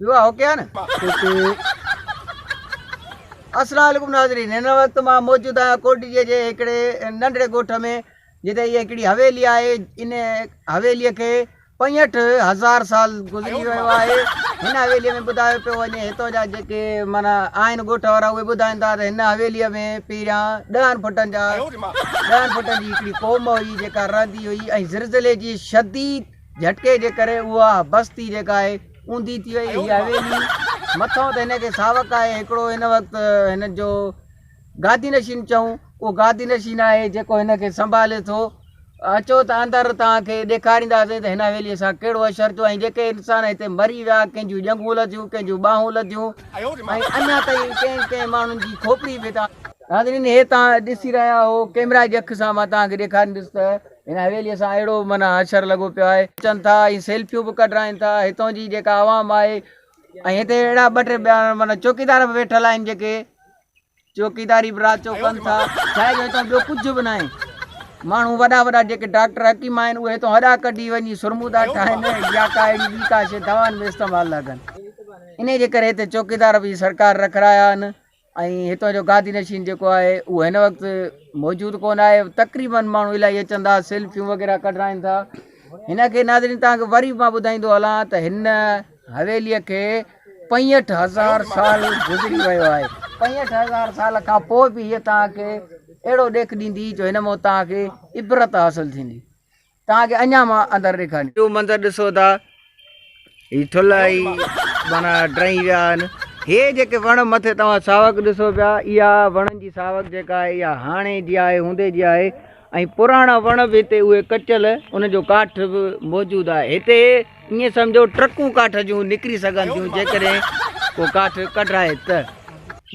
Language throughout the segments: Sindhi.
ويو آ اوڪي آ نه. السلام عليڪم ناظرين هن وقت مان موجود آهيان ڪوٽڙي جي هڪڙي ننڍڙي ڳوٺ ۾ جتي هي هڪڙي حويلي آهي ان حويلي کي 65000 سال گذري ويو آهي هن حويلي ۾ ٻڌايو پيو وڃي هتو جا جيڪي معنيٰ آهن ڳوٺ وارا اهي ٻڌائين ٿا ته هن حويلي ۾ پهريان ڏهن فٽن جا ڏهن فٽن جي هڪڙي قوم هئي جيڪا رهندي هئي ۽ زلزلي جي شديد جهٽڪي جي ڪري اها بستي جيڪا آهي اونڌي ٿي وئي. هيء حويلي مٿئون ته هن کي ساوڪ آهي. هڪڙو هن وقت هن جو گادي نشين چئون اهو گادي نشين آهي جيڪو هن کي سنڀالي ٿو. اچو ته اندر توهان کي ڏيکارينداسين ته هن حويليء سان ڪهڙو حشر ٿيو ۽ جيڪي انسان هتي مري ويا ڪنهن جون ڄنگهون لڌيون ڪنهن جون ٻانهون لڌيون ۽ اڃا تائين ڪنهن ڪنهن ماڻهن جي کوپڙي به هتان ناظرين هي توهان ڏسي رهيا آهو ڪيمرا جي اک سان مان توهان کي ڏيکاريندس ته هن حويليء سان اهڙو معنيٰ حشر لڳو پيو آهي. اچن ٿا ۽ سيلفيون به ڪڍرائين ٿا. هتان جي جيڪا عوام آهي ۽ هتي اهڙا ٻه ٽي ٻيا معنيٰ چوڪيدار به ويٺل آهن جيڪي چوڪيداري به رات جو ڪن ٿا. ڇاهي جو هتان ٻيو ڪجهه به ناهي. ماڻهو وڏا وڏا جيڪي ڊاڪٽر حڪيم آهن اهي هتان هڏا ڪڍي وڃي سرمو ٿا ٺاهن يا ڪا اهڙي ٻي ڪا شيء دوائن ۾ استعمال ٿا ڪن. انهيء جي ڪري هتي چوڪيدار به سرڪار رکرايا آهن. ۽ هتان جو گادي نشين جيڪو آهي اهو هن وقت موجود ڪونه آهي تقريبن ماڻهو الاهي اچن ٿا سيلفيون وغيره ڪڍرائين ٿا هن کي ناظرين توهان کي وري مان ٻڌائيندو هلان ته هن حويليء کي 65000 سال گذري ويو آهي 65000 سال کان پوء به هيء توهان کي اهڙو ڏيک ڏيندي جو هن مان توهان کي عبرت حاصل ٿيندي توهان کي اڃا مان اندر ڏيکاريان. اهو منظر ڏسو ٿا هي ٿلهه هي معنيٰ ڊهي ويا آهن. هي جيڪي وڻ مٿي توهان ساوڪ ڏسو پيا اها وڻن جي ساوڪ جيڪا آهي اها هاڻي جي آهي هوندي جي آهي ۽ پراڻا وڻ به هتي اهي ڪٽيل ان جو ڪاٺ به موجود آهي هتي ائين سمجهو ٽرڪون ڪاٺ جون نڪري سگهن ٿيون جيڪڏهن ڪو ڪاٺ ڪڍرائي ته.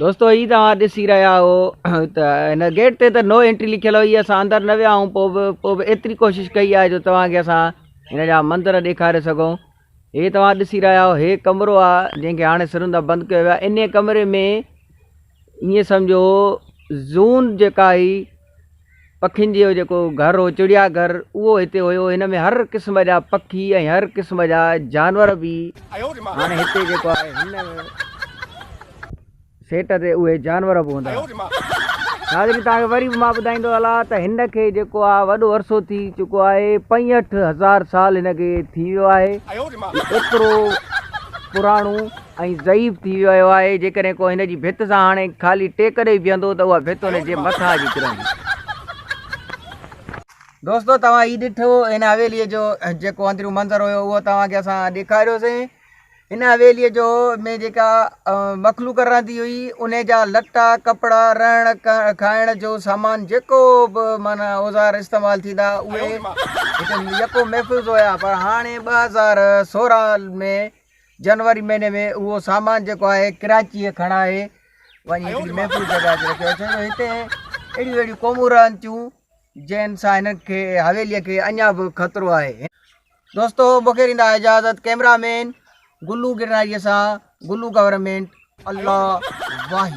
دوستو هي توهان ڏسي رهيا آهو ته هن گيٽ تي ته نو انٽري لکيل هئي اسان اندر نه ويا آهيون پوء به پوء به ايتري ڪوشش ڪئي آهي جو توهان کي اسان هن جا منظر ڏيکاري سگهون هي توهان ڏسي رهيا آهيو هي ڪمرو آهي جنهن کي هاڻي سرن تان بند ڪيو ويو آهي انهي ڪمري ۾ ائين سمجهو زون جيڪا هئي پکين جو جيڪو گهر هو چڙيا گهر اهو هتي هيو هن ۾ هر قسم جا پکي ۽ هر قسم جا جانور به هاڻي هتي جيڪو آهي هن سيٽ تي اهي جانور به هوندا ناظرين توهان کي وري به مان ٻڌائيندو هلان ته هن کي جيڪو آهي وڏو عرصو ٿي چڪو آهي 65000 سال هن کي ٿي ويو آهي ايترو پراڻو ۽ ضعيف ٿي ويو آهي، جيڪڏهن ڪو هن جي ڀت سان هاڻي خالي ٽيڪ ڏئي بيهندو ته اها ڀت هن جي مٿان اچي ڪرندي. دوستو توهان هي ڏٺو هن حويليء جو جيڪو اندريون منظر هيو اهو توهان کي اسان ڏيکاريوسين. هن حويليء جو ۾ جيڪا مخلوق رهندي هئي ان جا لٽا ڪپڙا رهڻ کائڻ جو سامان جيڪو به معنيٰ اوزار استعمال ٿيندا اهي هتي يڪو محفوظ هيا پر هاڻي 2016 ۾ جنوري مهيني ۾ اهو سامان جيڪو آهي ڪراچيء کڻائي وڃي هڪڙي محفوظ جڳهه تي رکيو ڇو جو هتي اهڙيون اهڙيون قومون رهن ٿيون جنهن سان هنن کي حويليء کي اڃا به خطرو آهي دوستو مونکي ڏيندا اجازت ڪئميرا مين گلو گرناريء سان گلو گورنمينٽ الله واهي.